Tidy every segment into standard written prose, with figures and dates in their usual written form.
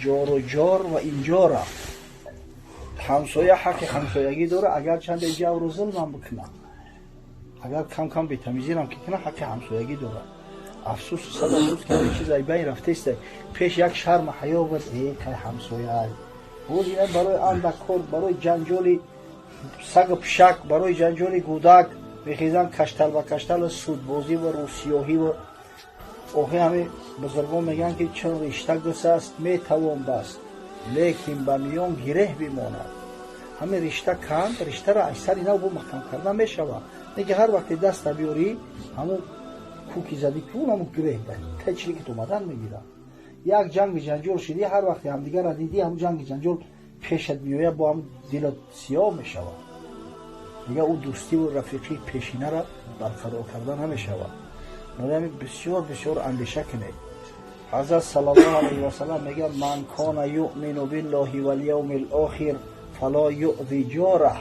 Ҷору ҷор ва инҷора. Ҳамсоя ҳаққи ҳамсоягӣ дора, агар чанде ҷавру зулмам бикунад, агар кам кам бетамизирам ки кунад, ҳаққи ҳамсоягӣ дорад. Афсӯс, сад афсӯс, ки ҳамин чиз ай байн рафтеста. Пеш як шарму ҳаё буд, э кай ҳамсоя. Боз ина барои андак кор, барои ҷанҷоли сагу пишак, барои ҷанҷоли гӯдак мехезанд каштал ба каштал, судбозӣ ва рӯсиёҳӣ. Ва охи ҳамин бузургон мегӯянд, ки чун ришта гусаст, метавон баст, лекин ба миён гиреҳ бимонад. Ҳамин ришта канд, риштаро аз сари нав бо маҳкам кардан мешавад, лекин ҳар вақте даста биёрӣ, ҳамун куки задӣ кун, ҳамун гиреҳ тачликит омадан мегирад. Як ҷанги ҷанҷол шидӣ, ҳар вақте ҳамдигарро дидӣ, ҳамун ҷанги ҷанҷол пешат меояд, бо ҳам дилат сиёҳ мешавад. Дигар ӯ дӯстиву рафиқии пешинара барқарор карда намешавад. Барои ҳамин бисёр бисёр андеша кунед. Ҳазрат саллаллоҳу алайҳи васаллам мегӯяд: "Ман кона юъмину биллоҳи валявми лохир фало юъзи ҷораҳ".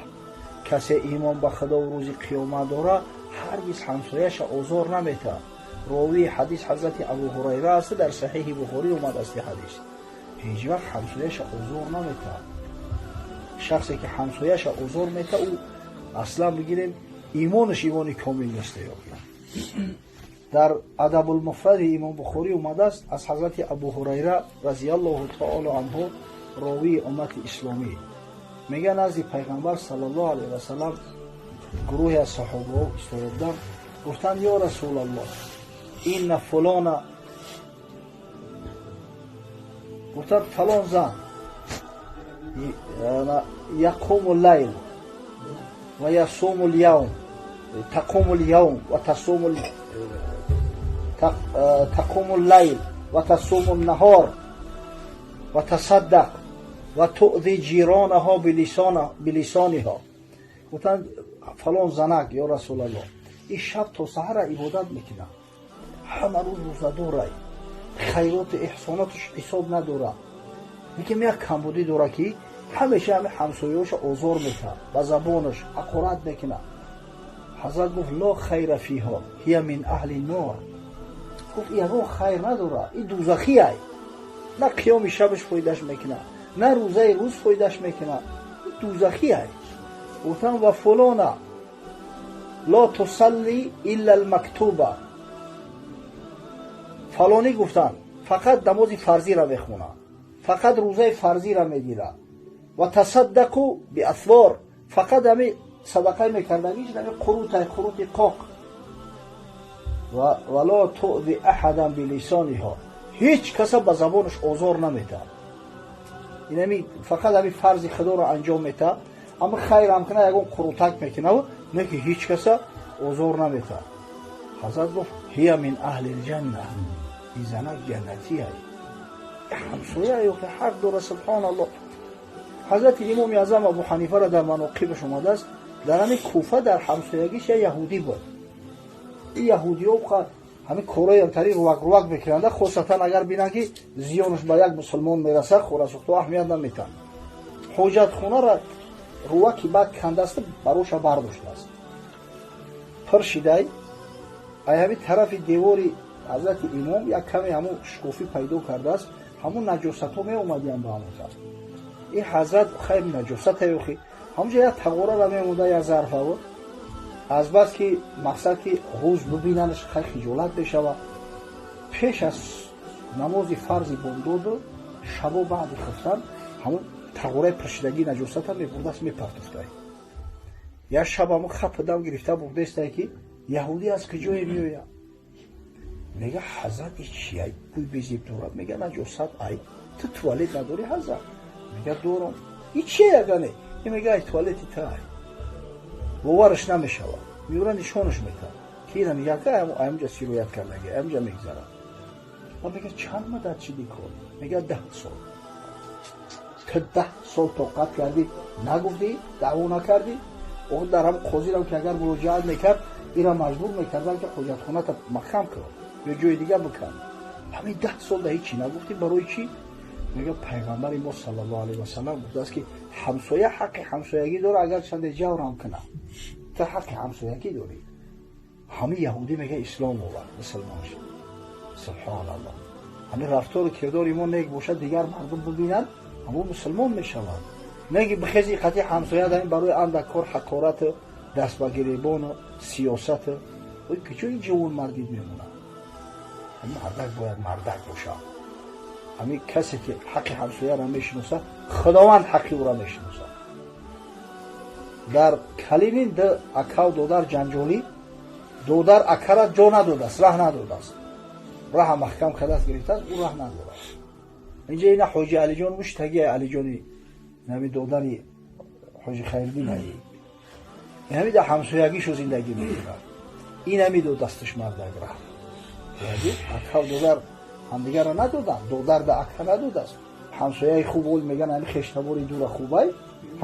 Касе имон ба Худову рӯзи қиёмат дора, ҳаргиз ҳамсояша озор наметаҳад. Ровии ҳадис ҳазрати Абу Ҳурайра аст, дар Саҳиҳи Бухорӣ омадааст ҳадис. Ҳеҷ вақт ҳамсояша озор наметаҳад. Шахсе ки ҳамсояша озор метаҳад, ӯ аслан бигирем, имонаш имони комил нест. Дар Адабулмуфради имом Бухорӣ омадааст аз ҳазрати Абу Ҳурайра разиаллоҳу таоло анҳу, ровии уммати исломӣ. Мега, назди Пайғамбар саллаллоҳу алайҳи васаллам гурӯҳе аз саҳобаҳо истода буданд. Гуфтанд: "Ё Расулаллоҳ, инна фулона", гуфтанд, фалон зан яқуму лайл ва ясуму лявм, тақуму лявм ва тасуму, тақуму лайл ва тасуму наҳор ва тасаддақ ва туъзи ҷиронаҳо билисониҳо. Гуфтанд: "Фалон занак, ё Расулаллоҳ, ин шаб то саҳара ибодат мекунад, ҳама рӯз рӯзадорай, хайроту эҳсоноташ ҳисоб надорад, лекин як камбудӣ дорад, ки ҳамеша ҳами ҳамсояҳоша озор метаҳад, ба забонаш ҳақорат мекунад". Ҳазрат гуфт: "Ло хайра фиҳо, ҳия мин аҳли нор". Гуфт: "Ягон хайр надорад, ин дузахиай, на қиёми шабаш фоидаш мекунад, на рӯзаи рӯз фоидаш мекунад, ин дузахиай". Гуфтам: "Ва фулона ло тусалли илла алмактуба". Фалонӣ, гуфтанд, фақат намози фарзиро мехонад, фақат рӯзаи фарзиро мегирад, ва тасаддақу биасвор, фақат ҳами садақаи мекардагиш ҳами қурутай, қурути қоқ, ва ло туъзи аҳадан билисониҳо, ҳеҷ каса ба забонаш озор наметаҳад. Инами фақат ҳами фарзи худоро анҷом метаҳад, аммо хайрам кунад, ягон қурутак мекунад, не ки ҳеҷ каса озор наметаҳад. Ҳазрат гуфт: "Ҳия мин аҳли лҷанна", ин занак ҷаннатия. Ҳамсоя ё ҳақ дора. Субҳоналлоҳ. Ҳазрати имоми аъзам Абу Ҳанифара дар маноқибаш омадааст, дар ҳамин Куфа дар ҳамсоягиш як яҳудӣ буд. Ин яҳудиҳо ҳамин корҳои тари рувак рувак мекунанда, хосатан агар бинанд, ки зиёнаш ба як мусулмон мерасад, хорасухто аҳамият наметаҳанд. Ҳоҷатхонара руваки бад кандааст, бароша бардоштааст, пир шидай. Ай ҳамин тарафи девори ҳазрати имом як каме ҳамун шукуфӣ пайдо кардааст, ҳамун наҷосатҳо меомадиянд ба ҳамон тараф. Ин ҳазрат хайр, наҷосата ёхи, ҳамунҷо як тағорара мемонда, як зарфаво. Азбас ки мақсад ки рӯз бибинанаш, хай хиҷолат мешавад, пеш аз намози фарзи бомдоду шабо баъди хуфтан ҳамун тағораи пиршидагии наҷосата мебурдааст, мепартофтай. Як шаб ҳамун хапа дам гирифта бурдестай, ки яҳудӣ аз куҷое меояд. Мега: "Ҳазрат, и чи ай, бӯй безеб дорад?" Мега: "Наҷосат ай". "Ту туалет надорӣ, ҳазрат?" Мега: "Дорам". "И чи ягане?" И мега: "Ай туалети та ай". Бовараш намешавад, меёра, нишонаш метаҳад, ки инам яка аймҷа сироят кардаги, аймҷа мегзарад. Ва мега: "Чанд мадат шиди кор?" Мега: "10 сол". "Ту 10 сол тоқат кардӣ, нагуфтӣ, даъво накардӣ?" Ох, дар ҳам қозирам ки агар муроҷиат мекард, ира маҷбур мекардан, ки ҳоҷатхоната маҳкам кун ё ҷои дигар бикан. "Ҳамин 10 сол да ҳечи нагуфтӣ, барои чӣ?" Мега: "Пайғамбари мо саллаллоҳу алайҳи васаллам гуфтааст, ки ҳамсоя ҳаққи ҳамсоягӣ дорад, агар чанде ҷаврам кунад, ту ҳаққи ҳамсоягӣ дорӣ". Ҳамин яҳудӣ, мега, ислом овард, мусулмон шуд. Субҳоналлоҳ. Ҳамин рафтору кирдори мо нек бошад, дигар мардум бибинанд, ҳамон мусулмон мешаванд. Неги бихези қати ҳамсоя дар барои андак кор ҳақорату даст ба гиребону сиёсату куҷо ин ҷавонмардӣ мемонад? Мардак бояд мардак бошад. Ҳамин касе ки ҳаққи ҳамсояро мешиносад, Худованд ҳаққи ӯро мешиносад. Дар Калинин ду акав додар ҷанҷолӣ, додар акара ҷо надодааст, раҳ надодааст, раҳа маҳкам кардааст, гирифтааст, ӯ раҳ надодааст. Инҷа ина Ҳоҷи Алиҷон муштаги Алиҷони нами додари Ҳоҷи Хайриддин аи инами дар ҳамсоягишу зиндагӣ мекунад. Инами ду дасташ мардак раҳ. Акав додар ҳамдигарро надоданд, додар да ака надодааст. Ҳамсояи хуб ол меган ами хештабори дура хубай,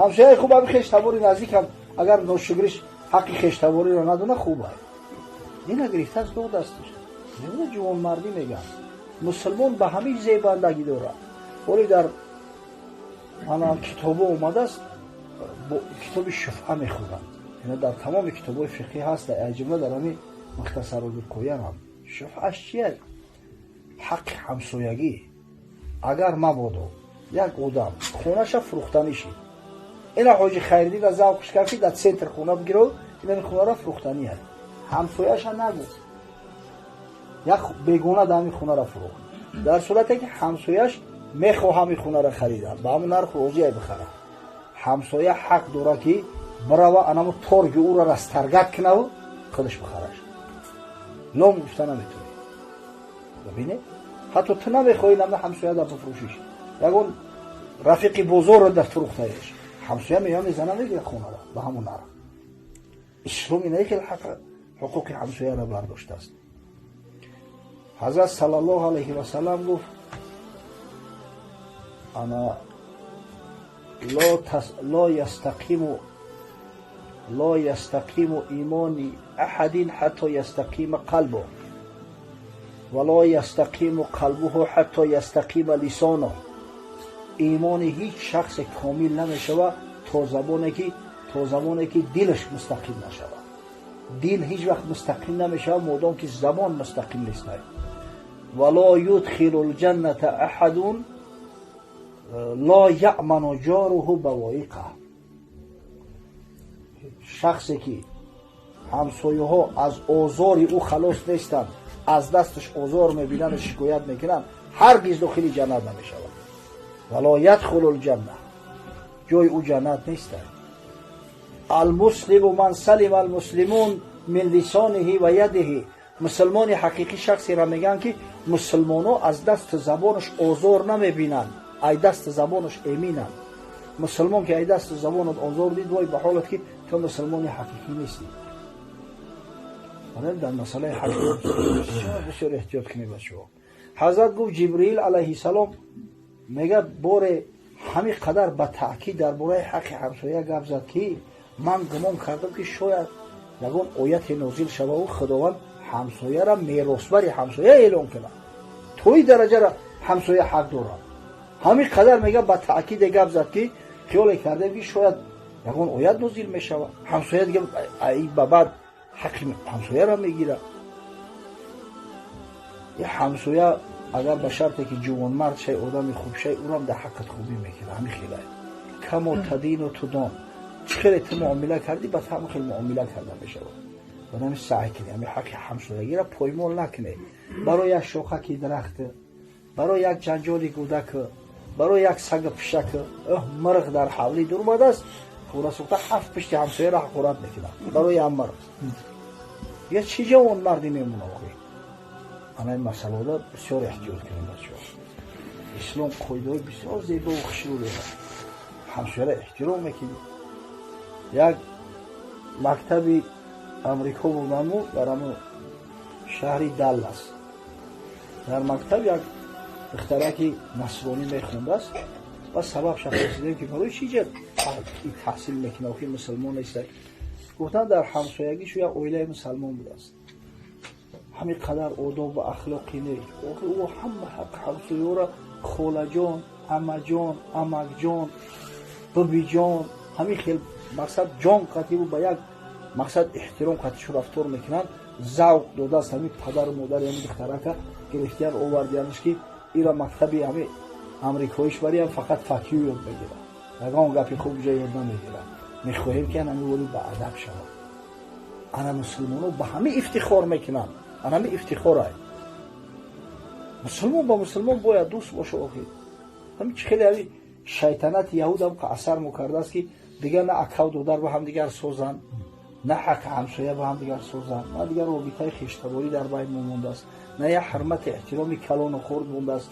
ҳамсояи хуб ами хештабори наздикам агар ношукриш ҳаққи хештабориро надона, хубай. Ина гирифтааст, додасташ. Намуна ҷавонмардӣ меган. Мусулмон ба ҳамин зебандагӣ дорад. Оли дар ана китобо омадааст, китоби шуфъа мехӯранд. Ина дар тамоми китобҳои фиқҳӣ ҳаст, аз ҷумла дар ҳамин Мухтасарулвиқоя ҳам. Шуфъаш чист? Ҳаққи ҳамсоягӣ. Агар мабодо як одам хонаша фурӯхтанӣ шид, ина Ҳоҷи Хайриддина завқш кард, ки дар центр хона бигиро, ина хонаро фурӯхтанӣ аст, ҳамсояша нагуфт, як бегона дар ҳамин хонаро фурӯхт. Дар сурате ки ҳамсояш мехоҳам ин хонаро харидан, ба ҳамон нарх розия бихарад, ҳамсоя ҳақ дорад, ки бирава анамо торги ӯро расторгать кунаву худаш бихараш. Лом гуфта наметавонӣ. Бибинед, ҳатто ту намехоҳӣ намна ҳамсоя дар бифурӯшиш, ягон рафиқи бозорро дар фурӯхтаеш, ҳамсоя мея мезана, мегирад хонаро ба ҳамон нарх. Ислом ина хел ҳуқуқи ҳамсояро бардоштааст. Ҳазрат саллаллоҳу алайҳи васаллам гуфт: ана لا يستقيم لا يستقيم إيمان أحد حتى يستقيم قلبه ولا يستقيم قلبه حتى يستقيم لسانه. Имони ҳеҷ шахсе комил намешавад то замоне ки дилаш мустақим нашавад. Дил ҳеҷ вақт мустақим намешавад, модом ки забон мустақим нест. ولا يدخل الجنة أحد لا يأمن جاره بوائقه. Шахсе ки ҳамсояҳо аз озори ӯ халос нестанд, аз дасташ озор мебинанду шикоят мекунанд, ҳаргиз дохили ҷаннат намешавад. ولا يدخل الجنة, ҷои ӯ ҷаннат нест. المسلم من سلم المسلمون من لسانه ويده. Мусулмони ҳақиқӣ шахсеро мегӯянд, ки мусулмоно аз дасти забонаш озор намебинанд, ай дасти забонаш эминанд. Мусулмон ки ай дасти забонат озор дид, вой ба ҳолат, ки ту мусулмони ҳақиқӣ нестӣ. Дар масъалаи ҳақ бисёр эҳтиёт кунед, бачаҳо. Ҳазрат гуфт, Ҷибриил алайҳиссалом мегӯяд, боре ҳамин қадар ба таъкид дар бораи ҳаққи ҳамсоя гап зад, ки ман гумон кардам, ки шояд ягон ояте нозил шававу Худованд ҳамсояра меросбари ҳамсоя эълон кунад. То ин дараҷара ҳамсоя ҳақ дорад. Ҳамин қадар мега ба таъкиде гап зад, ки хиёле кардем, ки шояд ягон оят нозил мешавад, ҳамсоя дига ба баъд ҳаққи ҳамсояро мегирад. Ҳамсоя агар ба шарте ки ҷувонмард шай, одами хуб шай, ӯрам дар ҳаққат хубӣ мекунад. Ҳамин хелай كما تدين تدان, чӣ хеле ту муомила кардӣ, ба ҳамон хел муомила карда мешавад. Одами саъй кунӣ, ҳамин ҳаққи ҳамсоягиро поймол накунед барои як шохаки дарахт, барои як ҷанҷоли кӯдак, барои як сага пишак. Мирғ дар ҳавлӣ дурмадааст, хӯра сӯхта ҳафт пишти ҳамсояро ҳақорат мекунад барои як мирғ. Я чӣ ҷавон марди мемона охи? Ана ин масъалаода бисёр эҳтиёт кунем, бачаҳо. Ислом қоидаҳои бисёр зебову хушрӯ дорад. Ҳамсояро эҳтиром мекунӣ. Як мактаби Амрико будаму дар ҳамн шаҳри Даллас, дар мактаб як духтараки насронӣ мехондааст ва сабаб шапурсидем, ки барои чӣ ҷа таҳсил мекунад, охи мусулмон неста. Гуфтанд, дар ҳамсоягишу як оилаи мусалмон будааст, ҳамин қадар одоб ва ахлоқи нек. Охи ӯ ҳама ҳаққи ҳамсояро холаҷон, амаҷон, амакҷон, бибиҷон, ҳамин хел мақсад ҷон қатибу ба як мақсад эҳтиром қатишу рафтор мекунанд. Завқ додааст ҳамин падару модари ҳамин духтарака, гирифтиян, овардиянаш, ки Ира мактаби ҳами амрикоиш вариам фақат факю ёд мегирад, ягон гапи хуб ҷа ёд намегирад. Мехоҳем ки ана мивори ба адаб шавад. Ана мусулмоно ба ҳами ифтихор мекунанд, ана ҳами ифтихорай. Мусулмон ба мусулмон бояд дӯст боша. Охир ҳами чи хеле ҳами шайтанати яҳудам асар мукардааст, ки дигар на акав додар ба ҳамдигар созанд, на ҳақ ҳамсоя ба ҳамдигар созанд, на дигар робитаи хештаборӣ дар байн мо мондааст, на як ҳурмати эҳтироми калону хурд мондааст.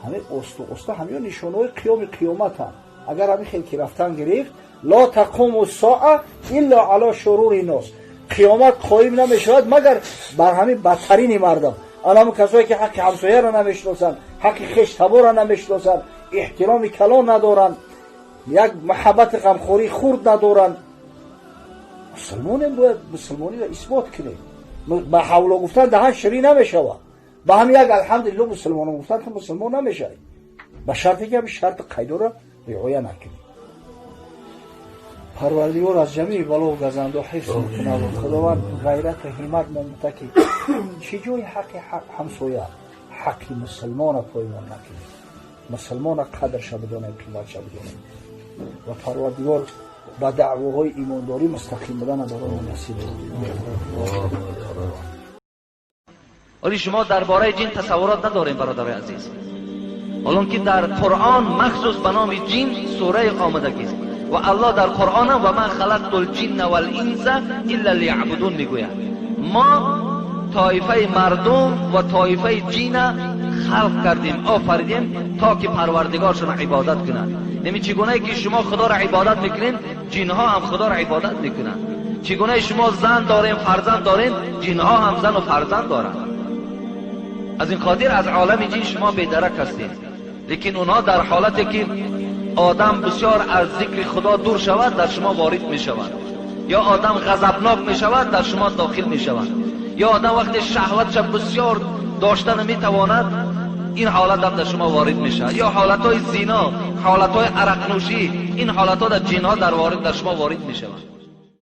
Ҳамин оста оста ҳамиё нишонаҳои қиёми қиёматанд. Агар ҳамин хел ки рафтан гирифт, لا تقوم الساعة إلا على شرور الناس, қиёмат қоим намешавад, магар бар ҳамин бадтарини мардам, анаму касое ки ҳаққи ҳамсояро намешиносанд, ҳаққи хештаборро намешиносанд, эҳтироми калон надоранд, як муҳаббати ғамхории хурд надоранд. Мусулмонем, бояд мусулмониро исбот кунем. Ба ҳавло гуфтан даҳан ширӣ намешавад. Ба ҳам як алҳамдулилло мусулмонон гуфтан ту мусулмон намешавӣ, ба шарте ки ҳами шарти қайдоро риоя накунӣ. Парвардигор аз ҷамии балову газандо ҳифз мекунад. Худованд ғайрату ҳиммат момута, ки чӣ ҷои ҳаққи ҳамсоя, ҳаққи мусулмона поймон накунем, мусулмона қадрша бидонем, қиматша бидонем ва Парвардигор ба даъвоҳои имондорӣ мустақим будана барои мо насиб. ولی شما درباره جن تصورات نداریم برادرای عزیز. حالا که در قرآن مخصوص به نام جن سوره آمدگی است و الله در قرآن هم و ما خلقت الجن والانس الا لیعبدون میگوید. ما طایفه مردم و طایفه جن خلق کردیم، آفریدیم تا که پروردگارشون عبادت کنند. یعنی چگونه که شما خدا را عبادت میکنین، جنها هم خدا را عبادت میکنند. چگونه شما زن دارین، فرزند دارین، جنها هم زن و فرزند دارند. از این خاطر از عالم جن شما بیدرک هستید. لیکن اونها در حالتی که آدم بسیار از ذکر خدا دور شود در شما وارد می شود، یا آدم غضبناک می شود در شما داخل می شود، یا آدم وقتی شهوتش بسیار داشتن می تواند این حالت هم در شما وارد می شود، یا حالتهای زنا، حالتهای عرق نوشی، این حالتها در جنها در شما وارد می شود.